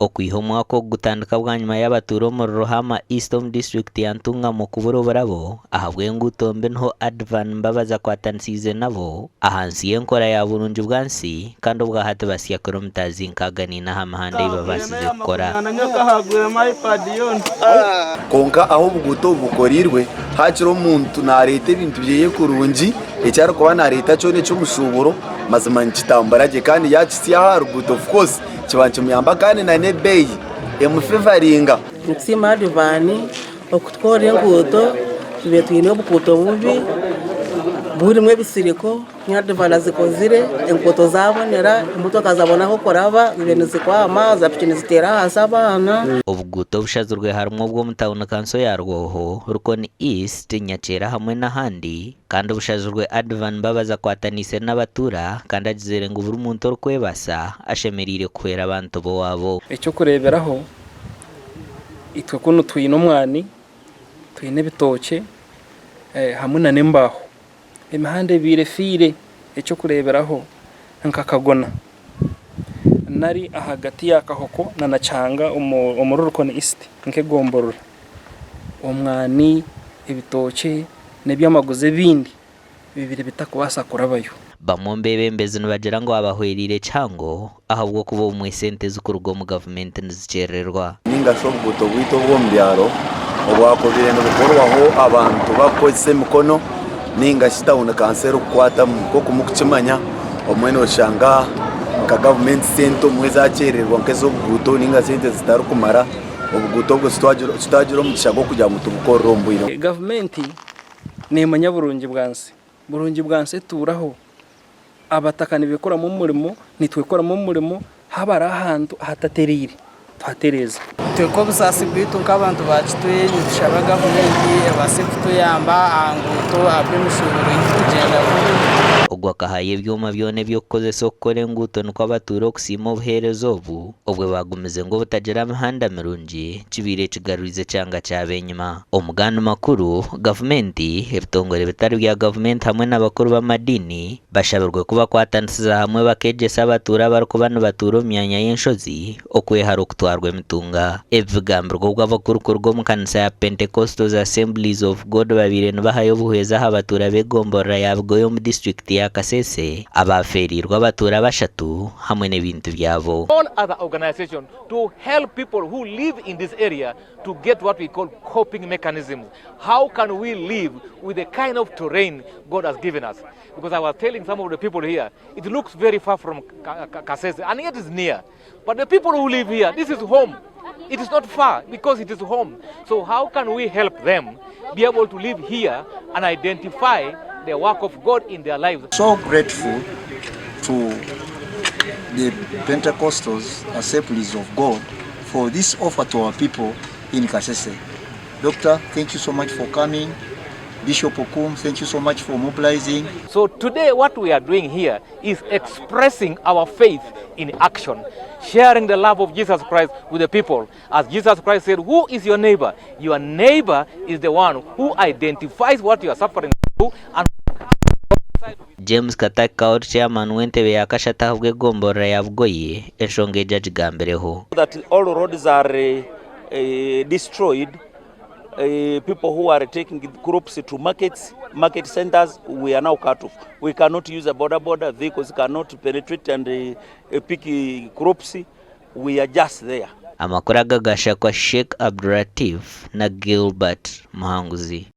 Okwiha omwaka ogu gutandika bwanyima y'abatuura omuri Ruhama East omu disiturikiti ya Ntungamo kubura oburabo ahabw'enguuto mbi niho Advan Mbabazi akwatanisiize nabo ahansi y'enkora ya Burungi bwansi kandi obwahati basya kilomita 64 aha mihanda ei babaasize kukora. Kwonka ahu obuguuto obu bukoreirwe, haakira omuntu naareeta ebintu bye kurungi, eki arikuba naareeta kyona eky'omushuuburo, mazima nikitambura gye kandi yaakitsya aha ruguuto of course kiba nikimuyamba kandi n'ebeeyi emufevaringa. Nitusiima Advan okutukorera enguuto, tubaire twine obuguuto bubi burimu ebisiriko. Advan azikozire, enguuto zabonera, emotoka zabona ah'okuraba, zibaire nizikwama, zaapiki niziteera ahansi abaana. Obuguuto obushazirwe harimu obw'omu tauni kanso ya Rwoho, Rukoni East, Nyakyera hamwe n'ahandi kandi obushazirwe Advan Mbabazi akwataniise n'abatuura kandi agizire ngu buri muntu orikwebaasa ashemereire kuhwera abantu b'owaabo. Eky'okureeberaho, itwe kunu twine omwani, twine ebitookye hamwe n'embaaho. Emihanda ebaire efiire, eky'okureeberaho nka Kagona nari ahagati ya Kahoko na Kihanga omuri Rukoni East nk'egomborora, omwani, ebitookye n'ebyamaguzi ebindi bibaire bitakubaasa kurabayo. Bamwe omu beebembezi nibagira ngu abahwereire kihango ahabw'okuba obumwe esente ezikuruga omu gavumenti nizikyerererwa. Ninga shi obuguuto bwaitu obw'omu byaro obwakubaire nibukorwaho abantu barikukozesa emikono ninga shi tawuni kanso erikukwatamu. Nk'oku murikukimanya obumwe noshanga nka gavumenti sente obumwe zakyerererwa nk'ez'obuguuto ninga sente zitarikumara obuguuto obwo titwagira omugisha gw'okugira ngu tubukorere omu bwire. Gavumenti neemanya burungi bwansi. Burungi bwansi etuuraho. Abataka nibekoramu omurimo, nitwekoramu omurimo, haaba hariho ahantu ahatatereire, tuhatereeze. Itwe nk'obusaasi bwaitu nk'abantu ba Kitwe nitushaba gavumenti ebaase kutuyamba aha nguuto ahabw'emishuuburo ei turikugyenda kubi. Ogu akahayo ebyoma byona eby'okukozesa okukora enguuto nikwo abatuura okusiima obuheereza obu obwe baagumize ngu obutagira mihanda mirungi kibaire kigarwize ekyanga kyabo enyima. Omu gandi makuru, gavumenti, ebitongore bitari bya gavumenti hamwe n'abakuru b'amadiini bashabirwe kubakwatanisiza hamwe bakeegyesa abatuura abarikuba nibatuura omu myanya y'enshozi okwehara okutwarwa emitunga. Ebi bigambirwe obwo abakuru kuruga omu kanisa ya Pentecostals Assemblies of God babaire nibahayo obuhwezi aha batuura b'egomborora ya Bugoye omu disiturikiti ya Kasese abaafeereirwe abatuura bashatu hamwe n'ebintu byabo. All other organisations to help people who live in this area to get what we call coping mechanisms. How can we live with the kind of terrain God has given us? Because I was telling some of the people here, it looks very far from Kasese, and yet it's near. But the people who live here, this is home. It is not far because it is home. So how can we help them be able to live here and identify the work of God in their lives? So grateful to the Pentecostals Assemblies of God for this offer to our people in Kasese. Doctor, thank you so much for coming. Bishop Okum, thank you so much for mobilizing. So today what we are doing here is expressing our faith in action, sharing the love of Jesus Christ with the people. As Jesus Christ said, who is your neighbor? Your neighbor is the one who identifies what you are suffering through and James Kataki Kaori Chairman w'entebe ya kashatu ahabw'egomborora ya Bugoye enshonga egi agigambireho. That all roads are destroyed, people who are taking crops to markets, market centers, we are now cut off. We cannot use a boda boda, vehicles cannot penetrate and pick crops, we are just there. Amakuru aga gashakwa Sheikh Abdulatif na Gilbert Muhanguzi.